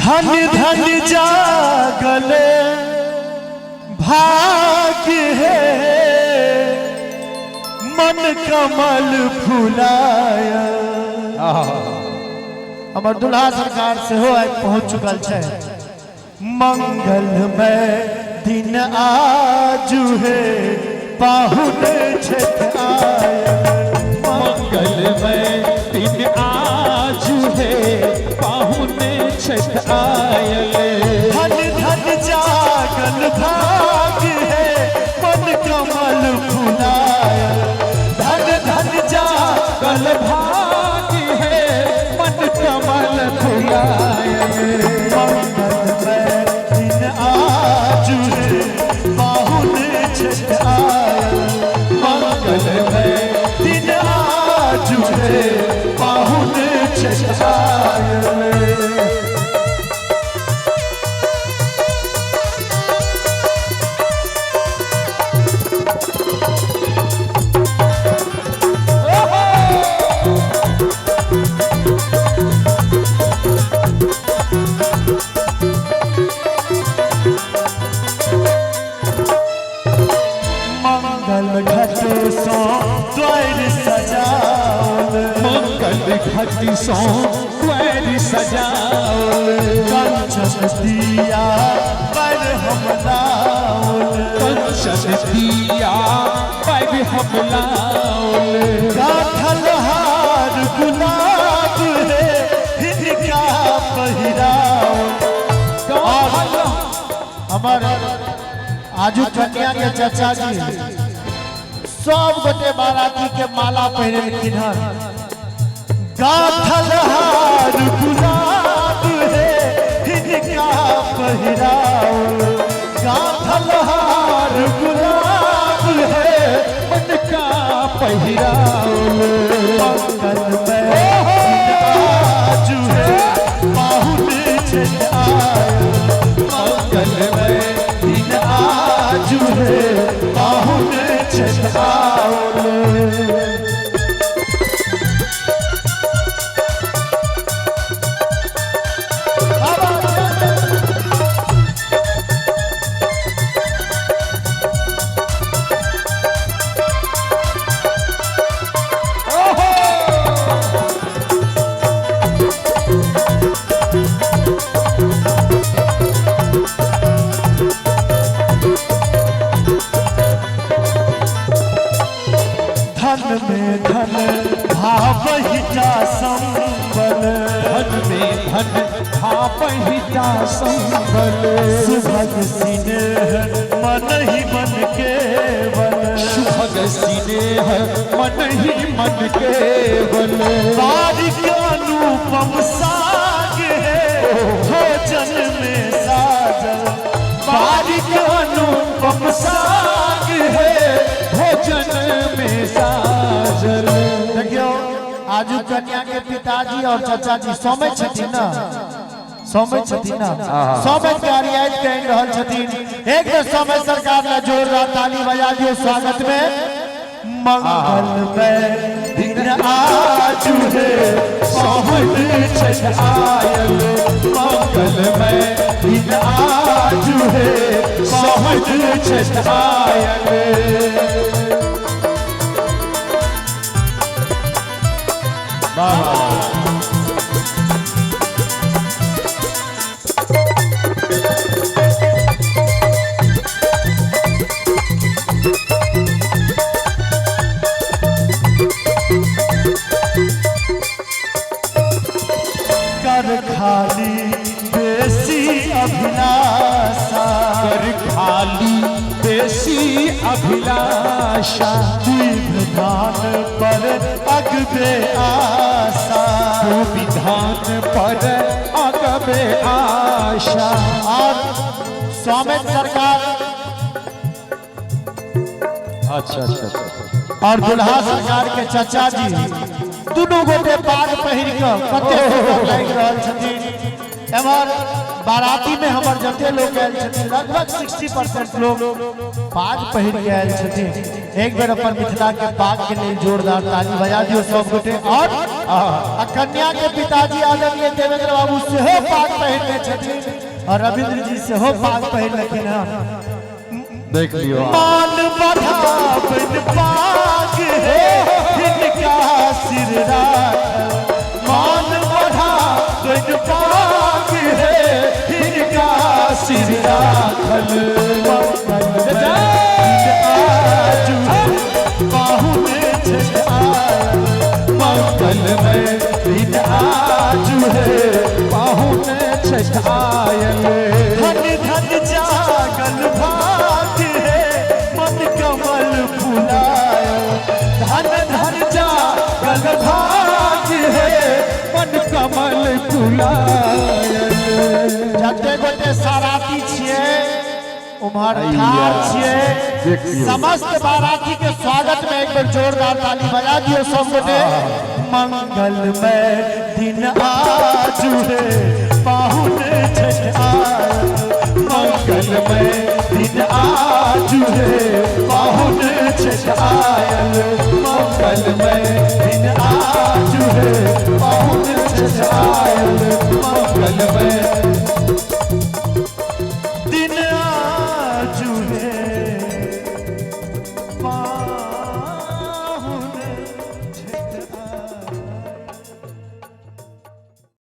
धन धन जागल भाग्य है, मन कमल फुलाया। हमर दुल्हा सरकार सेहो आइ पहुंच चुकल छै। मंगलमय दिन आजु है, पाहुन छठ आयल। मंगलमय दिन आजु है, पाहुन छठ आयल। धन धन जागल भाग्य है, मन कमल फुलायल। धन धन जागल भाग्य है, मन कमल फुलायल। मंगलमय दिन आजु है, पाहुन छठ आयल। मंगलमय दिन आजु है, पाहुन छठ आयल। मंगल घट सो द्वार सजाओल। मंगल घट सो द्वार सजाओल। कंचन दिया पर हम लाओल। कंचन दिया पर हम लाओल। गाथल हार गुलाब है, हिनका पहिराओल। हमर आजू कन्या के चाचा जी सब गोटे बाराती के माला पहिरेलखिन हन। गाथल हार गुलाब है, हिनका पहिराओल। गाथल हार गुलाब है, मन का पहिराओल। मंगलमय दिन आजु है, पाहुन छठ आयल। मंगलमय दिन आजु है, पाहुन छठ आयल। धन में धन भावहिता संबल। धन में धन भावहिता संबल। सुभग सिनेह मन ही मन केवल। सुभग सिनेह मन ही मन केवल। बारिक अनुपम साग है, भोजन में साजल। बारिक अनुपम साग है, भोजन में साजल। देखियो आजू कन्या के पिताजी और चाचा जी सौम्य छथिन ना, सौम्य छथिन ना, सौम्य के रियायत कहि रहल छथिन। एक बेर सौम्य सरकार ला जोरदार ताली बजा दियो स्वागत में। मंगलमय दिन आजु है, पाहुन छठ आयल। मंगलमय दिन आजु है, पाहुन छठ आयल। कर खाली बेसी अभिलाषा। कर खाली बेसी अभिलाषा। विधान पर अगबे आशा। विधान पर अगबे आशा। और सौमित सरकार अच्छा अच्छा और दुल्हा सरकार के चाचा जी दुनू गोटे पाग पहिर के कते सुंदर लागि रहल छथिन। एमहर बाराती में हमर जते लोग आयल छथिन लगभग 60% लोग पाग पहिर के आयल छथिन। एक बेर अपन मिथिला के पाग के लिए जोरदार ताली बजा दियो सब गोटे। और कन्या के पिताजी आदरणीय देवेंद्र बाबू सेहो पाग पहिर पहिरने छथिन और रविंद्र जी सेहो पाग पहिरलखिन हँ। देख लियो आप। मान बढ़ावन पाग है हिनका सिर राखल, मान बढ़ावन पाग है हिनका सिर राखल। मंगलमय दिन आजु है, पाहुन छठ आयल। धन धन जागल भाग है मन कमल फुलायल, धन धन जागल भाग है मन कमल फुलायल। जते गोटे साराती छियै उम्हर ठार छियै, देख लियौ। समस्त बाराती के स्वागत में एक बेर जोरदार ताली बजा दियौ सब गोटे। मंगलमय दिन आजु है, पाहुन छठ आयल। मंगलमय दिन आजु है, पाहुन छठ आयल। मंगलमय दिन आजु है, पाहुन छठ आयल। मंगलमय